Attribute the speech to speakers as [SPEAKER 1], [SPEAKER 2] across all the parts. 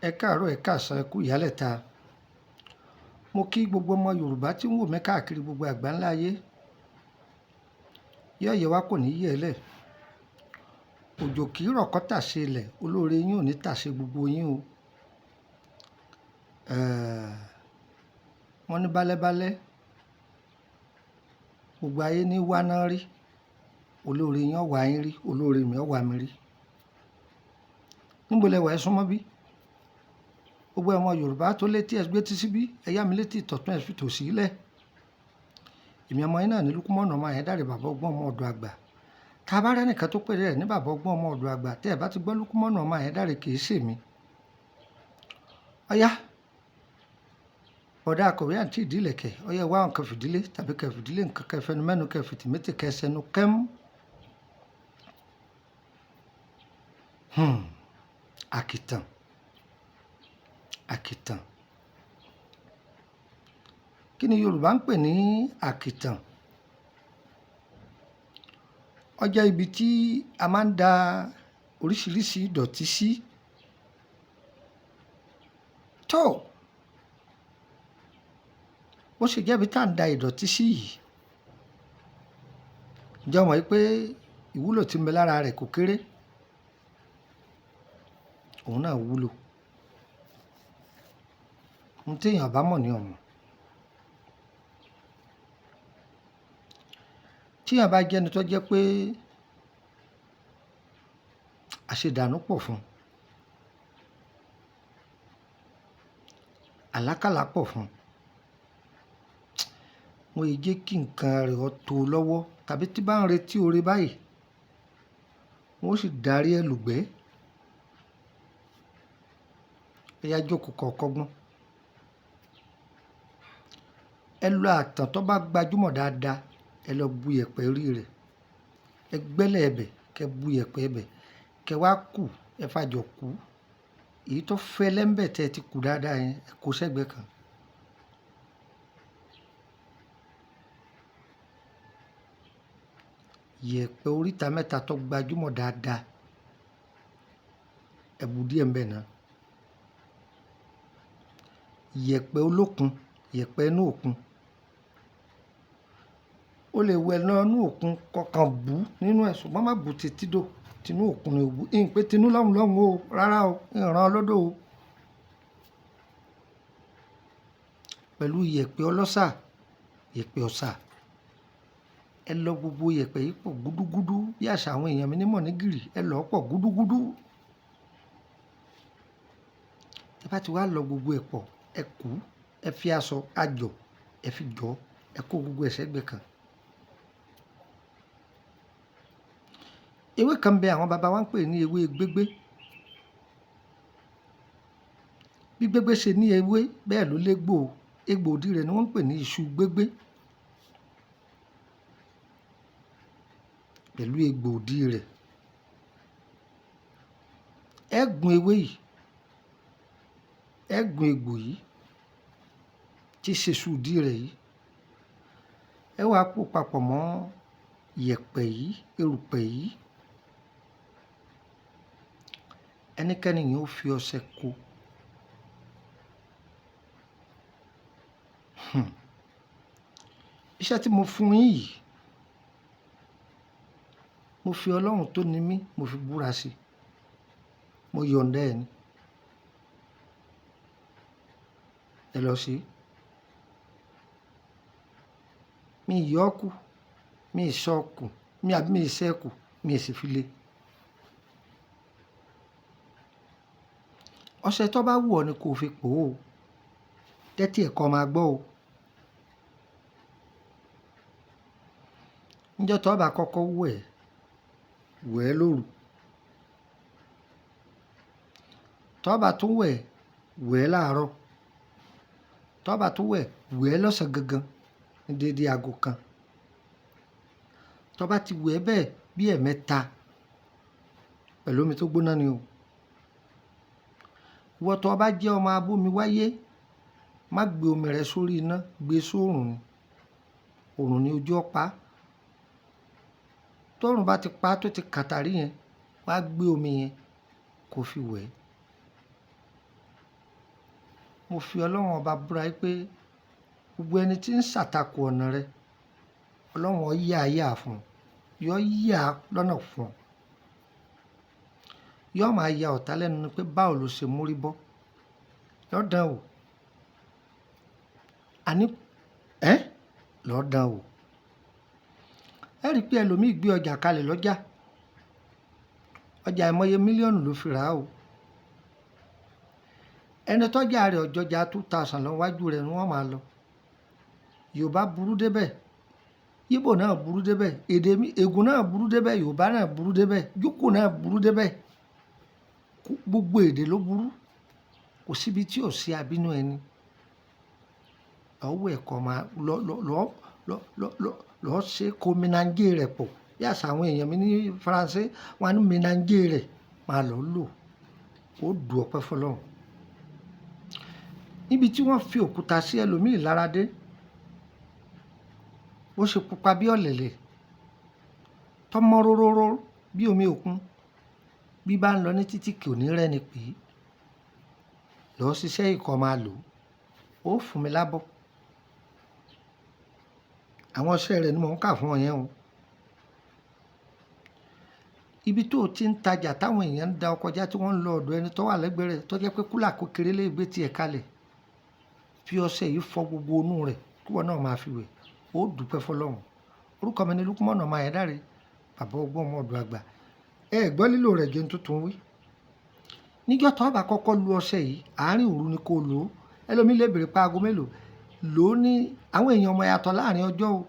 [SPEAKER 1] Ẹ káàárọ̀, ẹ̀ káàsán, ẹ kú ìyálẹ̀ta. Mo kí gbogbo ọmọ Yorùbá tí ń wò mí káàkiri gbogbo àgbáńlá ayé. Yóò yẹ wá kò ní yẹ̀ ẹ́ lẹ̀. Òjò kì í rọ̀ kó tàsé ilẹ̀, olóore yín ò ní tàsé gbogbo yín o. Wọ́n ní bálẹ́bálẹ́, gbogbo ayé ní wá ná rí, olóore yín ó wá yín rí, olóore mi ó wá mi rí. Níbo lẹ wà, ẹ súnmọ́ bí? Gbogbo ọmọ Yorùbá tó létí ẹ gbé tí síbí, ẹ yá mi létí ìtọ̀tún ẹ fi tòsí lẹ̀. Èmi ọmọ yín náà ní Lúkúmọ̀nù ọmọ Àyándàrè, bàbá ọgbọ́n ọmọ ọ̀dọ̀ àgbà. Tá bá rí ẹnìkan tó pè rẹ̀ ní bàbá ọgbọ́n ọmọ ọ̀dọ̀ àgbà, tí ẹ bá ti gbọ́ Lúkúmọ̀nù ọmọ Àyándàrè kì í ṣe mí. Ọ̀yá, bọ̀dá akọ̀wé àǹtí ìdílẹ̀kẹ̀, ọ̀yá wá nǹkan fìdílé tàbí kẹ́ fìdílé nǹkan kẹ́ fẹnu mẹ́nu kẹ́ fìtìmẹ́tì kẹ́ sẹnu kẹ́mú. Àkìtàn, àkìtàn. Kí ni Yorùbá ń pè ní àkìtàn? Ó jẹ́ ibi tí a máa ń da oríṣiríṣi ìdọ̀tí sí. Tó, bó ṣe jẹ́ ibi tí à ń da ìdọ̀tí sí yìí. Ǹjẹ́ o mọ̀ wípé ìwúlò tí ń bẹ lára rẹ̀ kò kéré? Òun náà wúlò. Ohun tí èèyàn bá mọ̀ ni ò mọ̀. Tí èèyàn bá jẹ́ ẹni tó jẹ́ pé àṣedànù pọ̀ fún, àlákálà pọ̀ fún, wọ́n yé jẹ́ kí nǹkan rẹ̀ ó tó lọ́wọ́ tàbí tí bá ń retí oore báyìí, wọ́n sì darí ẹ lùgbẹ́. Ọ̀yá jókòó kọ́ kọ́gbọ́n. Ẹ lọ àtàn tó bá gbajúmọ̀ dáadáa, ẹ lọ bu yẹ̀pẹ̀ orí rẹ̀. Ẹ gbẹ́lẹ̀ ẹbẹ̀, kẹ bu yẹ̀pẹ̀ ẹbẹ̀, kẹ wá kù, ẹ fàjọ̀ kú. Èyí tó fẹ́lẹ́ ń bẹ̀ tí ẹ ti kù dáadáa yẹn, ẹ kó sẹ́gbẹ̀ kan. Yẹ̀pẹ̀ oríta mẹ́ta tó gbajúmọ̀ dáadáa, ẹ bu díẹ̀ ń bẹ̀ náà. Yẹ̀pẹ̀ olókun, yẹ̀pẹ̀ inú òkun. Ó lè wẹ lọ inú òkun kọ̀ọ̀kan bú nínú ẹ̀, ṣùgbọ́n má bu títí dò. Tinú òkun ni ó bu. Ìn pé tinú lọ́hùn lọ́hùn o, rárá o, ìran lọ́dọ̀ o. Pẹ̀lú yẹ̀pẹ̀ ọlọ́sà, yẹ̀pẹ̀ ọ̀sà. Ẹ lọ gbogbo yẹ̀pẹ̀ yìí pọ̀ gúdúgúdú bí àṣà àwọn èèyàn mi ní mọ̀nìgìrì, ẹ lọ pọ̀ gúdúgúdú. Tí ẹ bá ti wá lọ gbogbo ẹ̀ pọ̀, ẹ kú, ẹ fi aṣọ àjọ̀, ẹ fi jọ, ẹ kó gbogbo ẹ̀ sẹ́gbẹ̀ kan. Ewé kan bẹ àwọn baba wa ń pè ní ewé gbégbé. Bí gbégbé ṣe ní ewé, bẹ́ẹ̀ ló légbò. Egbò ìdí rẹ̀ ni wọ́n ń pè ní iṣu gbégbé. Pẹ̀lú egbò ìdí rẹ̀. Ẹ gún ewé yìí, ẹ gún egbò yìí tí ṣe iṣu ìdí rẹ̀ yìí. Ẹ wá pò papọ̀ mọ́ yẹ̀pẹ̀ yìí, erùpẹ̀ yìí. Ẹnikẹ́ni yìí ó fi ọṣẹ kó. Iṣẹ́ tí mo fún yín yìí, mo fi Ọlọ́run tó ni mí, mo fi búra sí i. Mo yọ̀nda ẹ ni. Ẹ lọ ṣe. Mi yọ kú, mi sọ kù, mi àbí mi ṣẹ́ kù, mi sì fi le. Ọṣẹ tó bá wù ọ́ ni kó fi pò ó. Tẹ́tí ẹ kọ máa gbọ́ o. Níjọ́ tó bá kọ́kọ́ wẹ̀, wẹ̀ lóru. Tó bá tún wẹ̀, wẹ̀ láàárọ̀. Tó bá tún wẹ̀, wẹ̀ lọ́sàn gangan ní dédé aago kan. Tó bá ti wẹ̀ bẹ́ẹ̀ bí ẹ̀ẹ̀mẹta pẹ̀lú omi tó gbóná ni o. Ìwọ tó bá jẹ́ ọmọ abómi wáyé, má gbé omi rẹ sórí iná, gbé sórùn ni. Òrùn ni ojú ọ pa. Tórùn bá ti pa tó ti kàtàrí yẹn, wá gbé omi yẹn kó fi wẹ̀. Mo fi Ọlọ́run ọba búra pé gbogbo ẹni tí ń ṣàtakò ọ̀nà rẹ, Ọlọ́run ó yà á yà fún ọ, yọ yà á lọ́nà fún ọ. Yọ máa ya ọ̀tá lẹ́nu ni pé báwo lo ṣe mórí bọ́. Lọ́ dán wò. Àní, ẹ́, lọ́ dán wò. Ẹ rí i pé ẹlòmíì gbé ọjà kalẹ̀ lọ́jà. Ọjà àìmọye mílíọ̀nù ló fi rà á o. Ẹni tọ́jà rẹ̀ ọjọ́jà 2000 lọ wájú rẹ̀ ni wọ́n máa lọ. Yorùbá burú débẹ̀, Íbò náà burú débẹ̀, èdè mi, Ègùn náà burú débẹ̀, Yorùbá náà burú débẹ̀, Júkù náà burú débẹ̀. Gbogbo èdè ló burú. Kò síbi tí ò sí abínú ẹni. Ọwọ́ ẹ̀kọ́ máa lọ, lọ, lọ, lọ, lọ, lọ, lọ ṣe kó mìnànjé rẹ̀ pọ̀. Bí àṣà àwọn èèyàn mi ní Faransé, wọ́n á ní mìnànjé rẹ̀ máa lọ lò. Ó dù ọpẹ́ fún Ọlọ́run. Níbi tí wọ́n fi òkúta sí ẹlòmíì lára dé, bó ṣe pupa bí ọ̀lẹ̀lẹ̀, tó mọ́ róróró bí omi òkun, bí bá ń lọ ní títì kò ní rẹ́ni pé. Lọ ṣiṣẹ́ ìkọ́ máa lò. Ó fún mi lábọ́. Àwọn iṣẹ́ rẹ̀ ni mò ń kà fún ọ yẹn o. Ibi tó o ti ń tajà táwọn èèyàn ń da ọkọ̀ já tí wọ́n ń lọ ọ̀dọ̀ ẹni tó wà lẹ́gbẹ̀ẹ́ rẹ̀ tó jẹ́ pé kúlà kékeré lè gbé tí ẹ kalẹ̀. Fi ọṣẹ yìí fọ gbogbo inú rẹ̀ kí ìwọ náà máa fi wẹ̀. Ó dúpẹ́ fún Ọlọ́run. Orúkọ mi ni Lúkúmọ̀nù ọmọ Ayédáre, bàbá ọgbọ́n ọmọ ọ̀dọ̀ àgbà. Ẹ gbọ́ lílò rẹ̀ jẹ́ n tuntun wí. Níjọ́ tó bá kọ́kọ́ lu ọṣẹ yìí, àárín òru ni kó lò ó. Ẹlòmíì lè béèrè pé aago mélòó. Lò ó ní àwọn èèyàn ọmọ yàtọ̀ láàrin ọjọ́ o.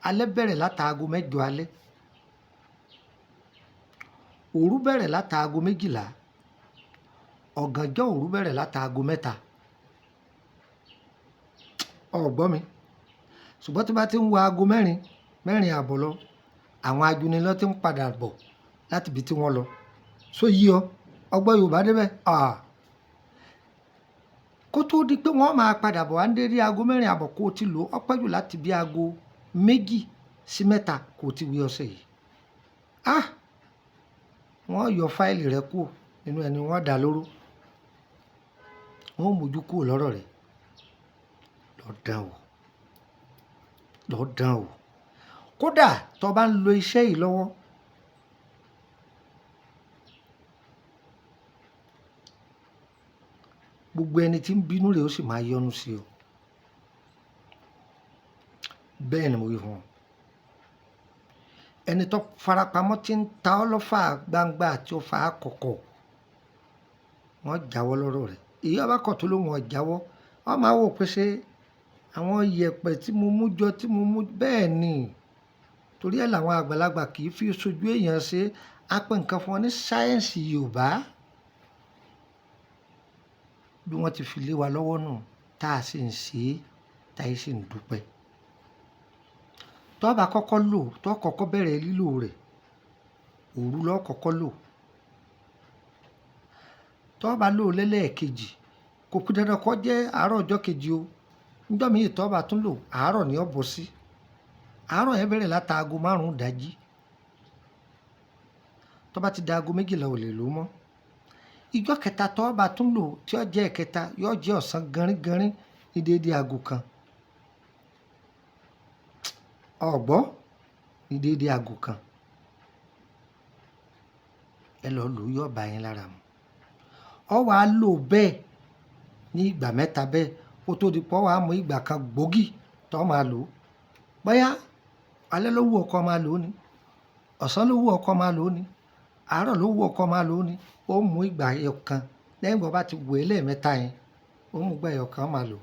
[SPEAKER 1] Alẹ́ bẹ̀rẹ̀ láti aago mẹ́jọ alẹ́. Òru bẹ̀rẹ̀ láti aago méjìlá. Ọ̀gànjọ́ òru bẹ̀rẹ̀ láti aago mẹ́ta. Ọ gbọ́ mi. Ṣùgbọ́n tí bá ti ń wo aago mẹ́rin, mẹ́rin àbọ̀ lọ, àwọn ajúnilọ́ tí ń padà bọ̀ láti ibi tí wọ́n lọ. Só yí ọ, ọgbọ́n Yorùbá dé bẹ́ẹ̀. À. Kó tó di pé wọ́n máa padà bọ̀ wá ń dé rí aago mẹ́rin àbọ̀ kó ti lò ó pẹ́ jù láti bí aago méjì sí mẹ́ta kó ti wí ọṣẹ yìí. Ah! Wọ́n yọ fáìlì rẹ kúrò nínú ẹni wọ́n dà lóró. Wọ́n ó mójú kúrò lọ́rọ̀ rẹ. Lọ dán wò. Lọ dán wò. Kódà tó bá ń lo iṣẹ́ yìí lọ́wọ́, gbogbo ẹni tí ń bínú rẹ̀ ó sì máa yọ́nú sí ọ. Bẹ́ẹ̀ ni mo wí fún ọ. Ẹni tó farapamọ́ tí ń ta ọ́ lọ́fà gbangba àti ọfà àkọ́kọ́, wọ́n jáwọ́ lọ́rọ̀ rẹ̀. Èyí ọba kọ̀ tó ló wọ́n jáwọ́. Wọ́n máa wò pé ṣé àwọn iyẹ̀pẹ̀ tí mo mú jọ tí mo mú bẹ́ẹ̀ ni. Torí ẹ làwọn àgbàlagbà kì í fi sojú èèyàn ṣe. A pè nǹkan fún wọn ní sáyẹ́ǹsì Yorùbá. Bí wọ́n ti fi lé wa lọ́wọ́ nù, tá a sì ń ṣe, tá a sì ń dúpẹ́. Tó bá kọ́kọ́ lò, tó kọ́kọ́ bẹ̀rẹ̀ lílò rẹ̀, òru ló kọ́kọ́ lò. Tó bá lò lẹ́lẹ́ẹ̀kejì, kò kú dandan kó jẹ́ àárọ̀ ọjọ́ kejì o. Níjọ́ mìíràn tó bá tún lò, àárọ̀ ni ó bọ́ sí. Àárọ̀ yẹn bẹ̀rẹ̀ láti aago márùn-ún ìdájí. Tó bá ti di aago méjìlá ò lè lò mọ́. Ijọ́ kẹta tó bá tún lò tí ó jẹ́ ẹ̀kẹta, yóò jẹ́ ọ̀sán gánrígánrí ní déédéé aago kan. Ọ gbọ́, ní déédéé aago kan. Ẹ lọ lò yóò bá yín lára mu. Ọ wá lò bẹ́ẹ̀ ní ìgbà mẹ́ta bẹ́ẹ̀ kó tó di pé ọ wá mú ìgbà kan gbòógì tó máa lò. Bóyá alẹ́ ló wù ọ́ kó máa lò ó ni, ọ̀sán ló wù ọ́ kó máa lò ó ni, àárọ̀ ló wù ọ́ kó máa lò ó ni. Ó mú ìgbà ẹyọ kan lẹ́yìn bó bá ti wẹ̀ lẹ́ẹ̀mẹ́ta yẹn, ó mú ìgbà ẹyọ kan máa lò.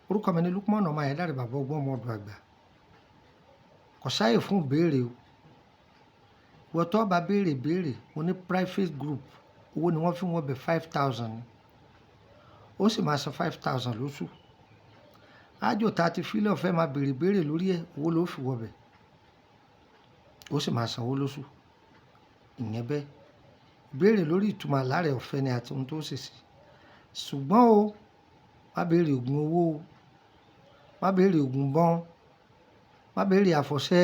[SPEAKER 1] Orúkọ mi ni Lúkúmọ̀nù ọmọ Ayédáre, bàbá ọgbọ́n ọmọ ọ̀dọ̀ àgbà. Kò sáyè fún ìbéèrè o. Ìwọ tó bá béèrè béèrè, mo ní private group, owó ni wọ́n fi wọ́n bẹ̀ 5,000 ni. Ó sì máa san 5,000 lóṣù. Ájò ta ti fi lọ́ fẹ́ máa béèrè béèrè lórí ẹ̀, owó ló fi wọ bẹ̀. Ó sì máa san owó lóṣù. Ìyẹn bẹ́ẹ̀. Ìbéèrè lórí ìtumọ̀ àlá rẹ̀ ọ̀fẹ́ ni àti ohun tó ṣe sí. Ṣùgbọ́n o, má béèrè ògùn owó o. Má béèrè ògùn bọ́n. Má béèrè àfọ̀ṣẹ.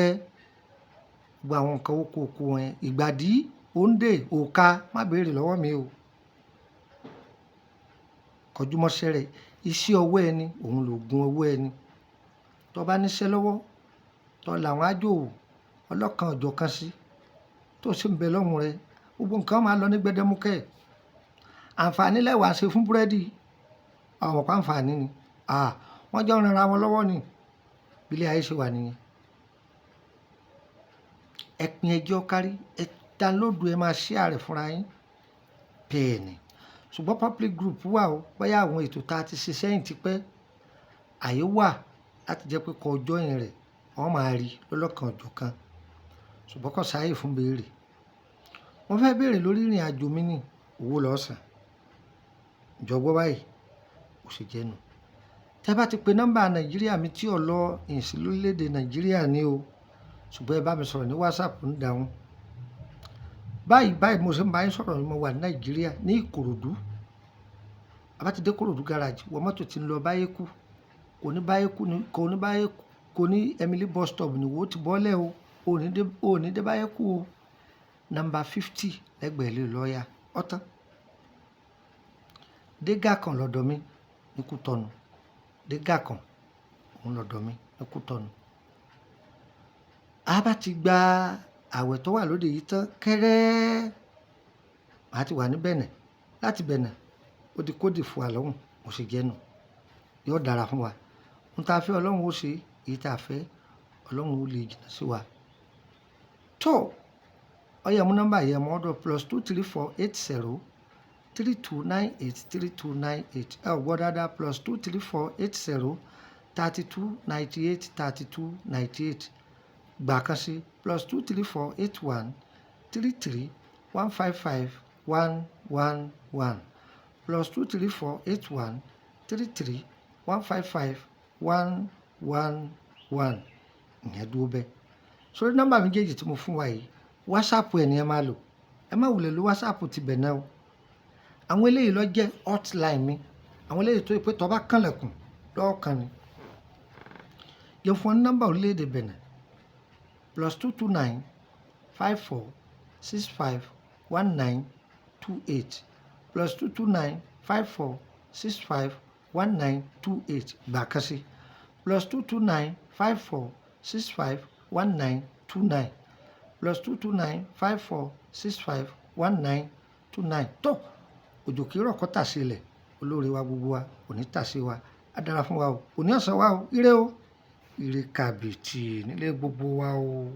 [SPEAKER 1] Gbogbo àwọn nǹkan oko oko yẹn, ìgbàdí, òǹdè, òka, má béèrè lọ́wọ́ mi o. Kọjú mọ́ṣẹ́ rẹ. Iṣẹ́ ọwọ́ ẹni òun lògùn owó ẹni. Tó bá níṣẹ́ lọ́wọ́, tó làwọn ájò ọlọ́kan ọ̀jọ̀kan sí, tó sì ń bẹ lọ́hùn rẹ, gbogbo nǹkan máa lọ ní gbẹdẹmukẹ́. Àǹfààní lẹ́wàá ṣe fún búrẹ́dì. Àwọn ọ̀pá àǹfààní ni. Wọ́n jọ ń ran ara wọn lọ́wọ́ ni. Bí ilé ayé ṣe wà nìyẹn. Ẹ pín ẹjọ́ kárí, ẹ download, ẹ máa share rẹ̀ fúnra yín. Bẹ́ẹ̀ ni. Ṣùgbọ́n public group wà o. Bóyá àwọn ètò ta ti ṣe sẹ́yìn ti pẹ́, àyè wà láti jẹ́ pé kó join rẹ̀, wọ́n máa rí lọ́lọ́kan ọ̀jọ̀kan. Ṣùgbọ́n kò sáàyè fún béèrè. Mo fẹ́ béèrè lórí ìrìnàjò mi ní owó lọ́sàn. Ǹjọ́ gbọ́ báyìí, ó ṣe jẹ́ nu. Tẹ́ bá ti pe nọ́mbà Nàìjíríà mi tí ò lọ ìsìn lórílẹ̀ èdè Nàìjíríà ni o. Ṣùgbọ́n ẹ bá mi sọ̀rọ̀ ní WhatsApp ń dáhùn. Báyìí báyìí mo ṣe ń bá yín sọ̀rọ̀, mo wà ní Nàìjíríà ní Ìkòròdú. A bá ti dé Ìkòròdú garage, wọ mọ́tò tí ń lọ Báyékù. Kò ní Báyékù ní, kò ní Báyékù, kò ní Emily bus stop ni wo ti bọ́lẹ̀ o. Ò ní dé Báyékù o. Nọ́mbà 50 lẹ́gbẹ̀ẹ́ ilé lọ́yà. Ó tán. Dégà kan lọ́dọ̀ mi ní Kútọ̀nù. Dégà kan òun lọ́dọ̀ mi ní Kútọ̀nù. A bá ti gba àwẹ̀ tó wà lóde yìí tán kẹ́rẹ́, màá ti wà ní Benin. Láti Benin, ó di Côte d'Ivoire lọ́hùn, mo ṣe jẹ́ nu. Yóò dára fún wa. Ohun tí a fẹ́ Ọlọ́run ó ṣe, èyí tí a fẹ́ Ọlọ́run ó lè jìnnà sí wa. Tó, ó yẹ mú nọ́mbà yẹn mọ́ ọ̀dọ̀ +234 80 32 98 32 98. Ẹ ò gbọ́ dáadáa, +234 80 32 98 32 98. Gbà kan sí +234 81 33 155 111. +234 81 33 155 111. Ìyẹn dúró bẹ́ẹ̀. Sórí nọ́mbà méjèèjì tí mo fún wa yìí, WhatsApp ẹ ni ẹ máa lò. Ẹ má wulẹ̀ lo WhatsApp ti Benin o. Àwọn eléyìí ló jẹ́ hotline mi. Àwọn eléyìí tó jẹ́ pé tó bá kànlẹ̀kùn lọ́ọ̀kan ni. Jẹ́ fún ọ ní nọ́mbà orílẹ̀ èdè Benin: +229 54 65 19 28, +229 54 65 19 28. Gbà kan sí +229 54 65 19 29, +229 54 65 19 29. Tó, òjò kìí rọ̀ kó tà sí ilẹ̀. Olóore wa gbogbo wa kò ní tà sí wa. Á dára fún wa o. Òní ọ̀sán wa o. Ire o. Ire kàbìtì nílé gbogbo wa o.